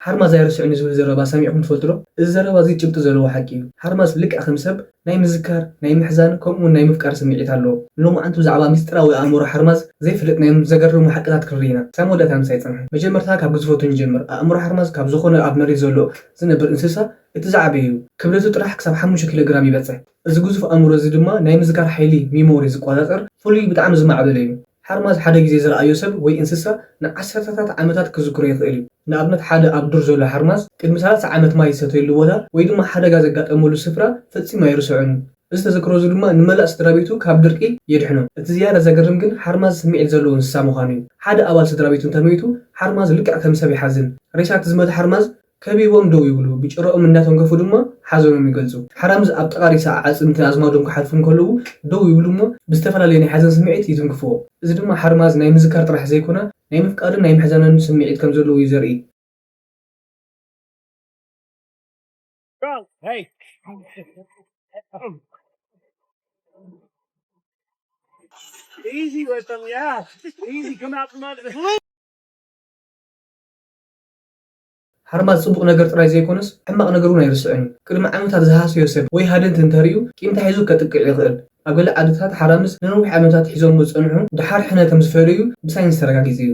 ሓርማዝ ኣይርስዕን ዝብል ዘረባ ሰሚዕኩም ትፈልጡ ዶ? እዚ ዘረባ እዚ ጭብጢ ዘለዎ ሓቂ እዩ። ሓርማዝ ልክዕ ከም ሰብ ናይ ምዝካር፣ ናይ ምሕዛን፣ ከምኡውን ናይ ምፍቃር ስምዒት ኣለዎ። ንሎማዓንቲ ብዛዕባ ምስጢራዊ ኣእምሮ ሓርማዝ ዘይፍለጥ ናይ ዘገርሙ ሓቅታት ክንርኢ ኢና። ክሳብ መወዳእታ ምሳይ ጽንሑ። መጀመርታ ካብ ግዝፈቱ ንጀምር። ኣእምሮ ሓርማዝ ካብ ዝኾነ ኣብ መሬት ዘሎ ዝነብር እንስሳ እቲ ዝዓበየ እዩ። ክብደቱ ጥራሕ ክሳብ ሓሙሽተ ኪሎ ግራም ይበጽሕ። እዚ ግዙፍ ኣእምሮ እዚ ድማ ናይ ምዝካር ሓይሊ፣ ሚሞሪ፣ ዝቆጻጸር ፍሉይ ብጣዕሚ ዝማዕበለ እዩ። ሓርማዝ ሓደ ግዜ ዝረኣዮ ሰብ ወይ እንስሳ ንዓሰርተታት ዓመታት ክዝክሮ ይኽእል እዩ። ንኣብነት ሓደ ኣብ ዱር ዘሎ ሓርማዝ ቅድሚ ሰላሳ ዓመት ማይ ዝሰተየሉ ቦታ ወይ ድማ ሓደጋ ዘጋጠመሉ ስፍራ ፈጺሙ ኣይርስዖን እዩ። እዚ ተዘክሮ እዚ ድማ ንመላእ ስድራ ቤቱ ካብ ድርቂ የድሕኖ። እቲ ዝያዳ ዘገርም ግን ሓርማዝ ስምዒት ዘለዎ እንስሳ ምዃኑ እዩ። ሓደ ኣባል ስድራ ቤቱ እንተመይቱ ሓርማዝ ልክዕ ከም ሰብ ይሓዝን። ሬሳ እቲ ዝሞተ ሓርማዝ ከቢቦም ደው ይብሉ፣ ብጭራኦም እንዳተንከፉ ድማ ሓዘኖም ይገልጹ። ሓራምዝ ኣብ ጥቓ ሬሳ ኣዕጽምትን ኣዝማዶም ክሓልፉ እንከለዉ ደው ይብሉ እሞ ብዝተፈላለየ ናይ ሓዘን ስምዒት ይትንክፍዎ። እዚ ድማ ሓርማዝ ናይ ምዝካር ጥራሕ ዘይኮነ ናይ ምፍቃርን ናይ ምሕዛንን ስምዒት ከም ዘለዎ እዩ ዘርኢ። Bro, hey. Easy with them, yeah. Easy, come out from under the. ሓርማዝ ጽቡቕ ነገር ጥራይ ዘይኮነስ ሕማቕ ነገር እውን ኣይርስዕን እዩ። ቅድሚ ዓመታት ዝሃሰዮ ሰብ ወይ ሃደንቲ እንተርእዩ ቂም ተሒዙ ከጥቅዕ ይኽእል። ኣብ ገለ ዓድታት ሓራምዝ ንነዊሕ ዓመታት ሒዞም ዝጸንሑ ደሓር ሕነ ከም ዝፈለዩ ብሳይንስ ተረጋጊጹ እዩ።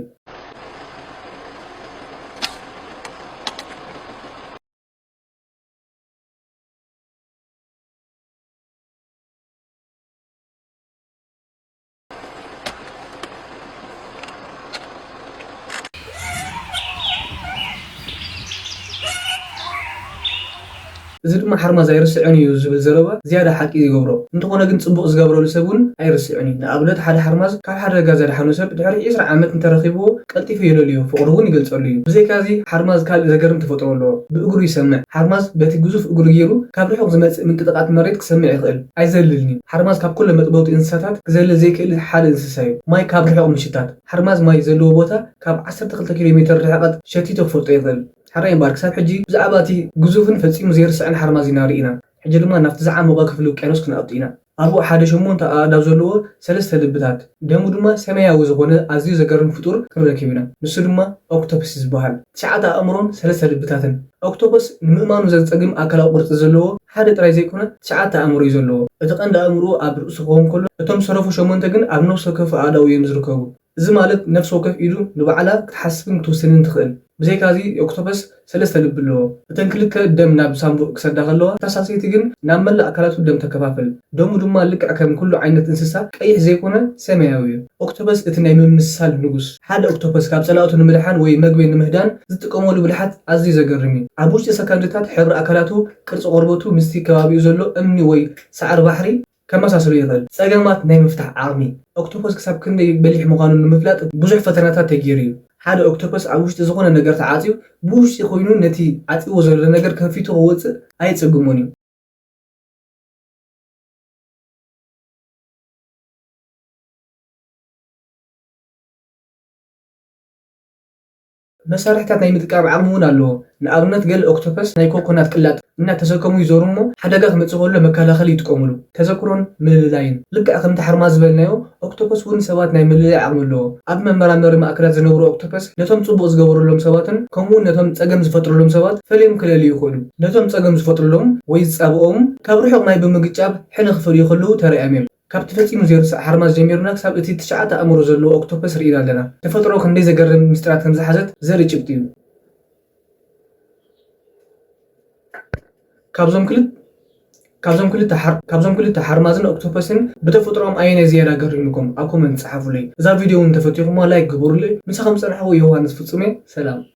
እዚ ድማ ሓርማዝ ኣይርስዕን እዩ ዝብል ዘረባ ዝያዳ ሓቂ ይገብሮ። እንተኾነ ግን ጽቡቕ ዝገበረሉ ሰብ እውን ኣይርስዕን እዩ። ንኣብነት ሓደ ሓርማዝ ካብ ሓደጋ ዘድሓኖ ሰብ ድሕሪ ዕስራ ዓመት እንተረኺብዎ ቀልጢፉ የለልዮ፣ ፍቕሩ እውን ይገልጸሉ እዩ። ብዘይካዚ ሓርማዝ ካልእ ዘገርም ተፈጥሮ ኣለዎ። ብእግሩ ይሰምዕ። ሓርማዝ በቲ ግዙፍ እግሩ ገይሩ ካብ ርሑቕ ዝመጽእ ምንቅጥቓጥ መሬት ክሰምዕ ይኽእል። ኣይዘልልን እዩ። ሓርማዝ ካብ ኩሎም መጥበውቲ እንስሳታት ክዘልል ዘይክእል ሓደ እንስሳ እዩ። ማይ ካብ ርሑቕ ምሽታት። ሓርማዝ ማይ ዘለዎ ቦታ ካብ ዓሰርተ ክልተ ኪሎ ሜተር ርሕቐት ሸቲቱ ክፈልጦ ይኽእል። ሕራይ እምበኣር ክሳብ ሕጂ ብዛዕባ እቲ ግዙፍን ፈጺሙ ዘይርስዕን ሓርማዝ ኢና ርኢና። ሕጂ ድማ ናብቲ ዝዓሞቐ ክፍሊ ውቅያኖስ ክንኣቱ ኢና። ኣብኡ ሓደ ሸሞንተ ኣእዳው ዘለዎ ሰለስተ ልብታት፣ ደሙ ድማ ሰማያዊ ዝኾነ ኣዝዩ ዘገርም ፍጡር ክንረክብ ኢና። ንሱ ድማ ኦክቶፐስ ዝበሃል። ትሽዓተ ኣእምሮን ሰለስተ ልብታትን። ኦክቶፐስ ንምእማኑ ዘጸግም ኣካላዊ ቅርጺ ዘለዎ ሓደ ጥራይ ዘይኮነ ትሽዓተ ኣእምሮ እዩ ዘለዎ። እቲ ቀንዲ ኣእምሮኡ ኣብ ርእሱ ክኸውን ከሎ እቶም ዝተረፉ ሸሞንተ ግን ኣብ ነፍሲ ወከፍ ኣእዳው እዮም ዝርከቡ። እዚ ማለት ነፍሲ ወከፍ ኢዱ ንባዕላ ክትሓስብን ክትውስንን ትኽእል። ብዘይካዚ ኦክቶፐስ ሰለስተ ልቢ ኣለዎ። እተን ክልተ ደም ናብ ሳንቡእ ክሰዳ ከለዋ፣ እታ ሳሰይቲ ግን ናብ መላእ ኣካላቱ ደም ተከፋፍል። ደሙ ድማ ልክዕ ከም ኩሉ ዓይነት እንስሳ ቀይሕ ዘይኮነ ሰማያዊ እዩ። ኦክቶፐስ እቲ ናይ ምምስሳል ንጉስ። ሓደ ኦክቶፐስ ካብ ጸላእቱ ንምድሓን ወይ መግቢ ንምህዳን ዝጥቀመሉ ብልሓት ኣዝዩ ዘገርም እዩ። ኣብ ውሽጢ ሰከንድታት ሕብሪ ኣካላቱ፣ ቅርጺ ቆርበቱ ምስቲ ከባቢኡ ዘሎ እምኒ ወይ ሳዕሪ ባሕሪ ከመሳስሎ ይኽእል። ጸገማት ናይ ምፍታሕ ዓቕሚ። ኦክቶፐስ ክሳብ ክንደይ በሊሕ ምዃኑ ንምፍላጥ ብዙሕ ፈተናታት ተገይሩ እዩ። ሓደ ኦክቶፐስ ኣብ ውሽጢ ዝኾነ ነገር ተዓጽዩ፣ ብውሽጢ ኮይኑ ነቲ ዓጽይዎ ዘሎ ነገር ከፊቱ ክወጽእ ኣየጸግሞን እዩ። መሳርሕታት ናይ ምጥቃም ዓቕሚ እውን ኣለዎ። ንኣብነት፣ ገለ ኦክቶፐስ ናይ ኮኮናት ቅላጥ እናተሰከሙ ይዞሩ እሞ፣ ሓደጋ ክመጽእ ከሎ መከላኸሊ ይጥቀሙሉ። ተዘክሮን ምልላይን። ልክዕ ከምቲ ሓርማዝ ዝበልናዮ፣ ኦክቶፐስ እውን ሰባት ናይ ምልላይ ዓቕሚ ኣለዎ። ኣብ መመራመሪ ማእከላት ዝነብሩ ኦክቶፐስ ነቶም ጽቡቕ ዝገበሩሎም ሰባትን ከምኡውን ነቶም ጸገም ዝፈጥሩሎም ሰባት ፈልዮም ክለልዩ ይኽእሉ። ነቶም ጸገም ዝፈጥሩሎም ወይ ዝጻብኦም ካብ ርሑቕ ማይ ብምግጫብ ሕነ ክፈልዩ ከለዉ ተራእዮም እዮም። ካብቲ ፈጺሙ ዘይርስዕ ሓርማዝ ጀሚርና ክሳብ እቲ ትሽዓተ ኣእምሮ ዘለዎ ኦክቶፐስ ርኢና ኣለና። ተፈጥሮ ክንደይ ዘገርም ምስጢራት ከም ዝሓዘት ዘርኢ ጭብጢ እዩ። ካብዞም ክልተ ካብዞም ክልተ ሓር-፣ ካብዞም ክልተ ሓርማዝን ኦክቶፐስን ብተፈጥሮኦም ኣየናይ ዝያዳ ገሪሙኩም? ኣብ ኮመንት ጸሓፉለይ። እዛ ቪድዮ እውን እንተፈቲኹምዋ ላይክ ግበሩለይ። ምሳኹም ዝጸናሕኩ ዮሃንስ ፍጹም እየ። ሰላም።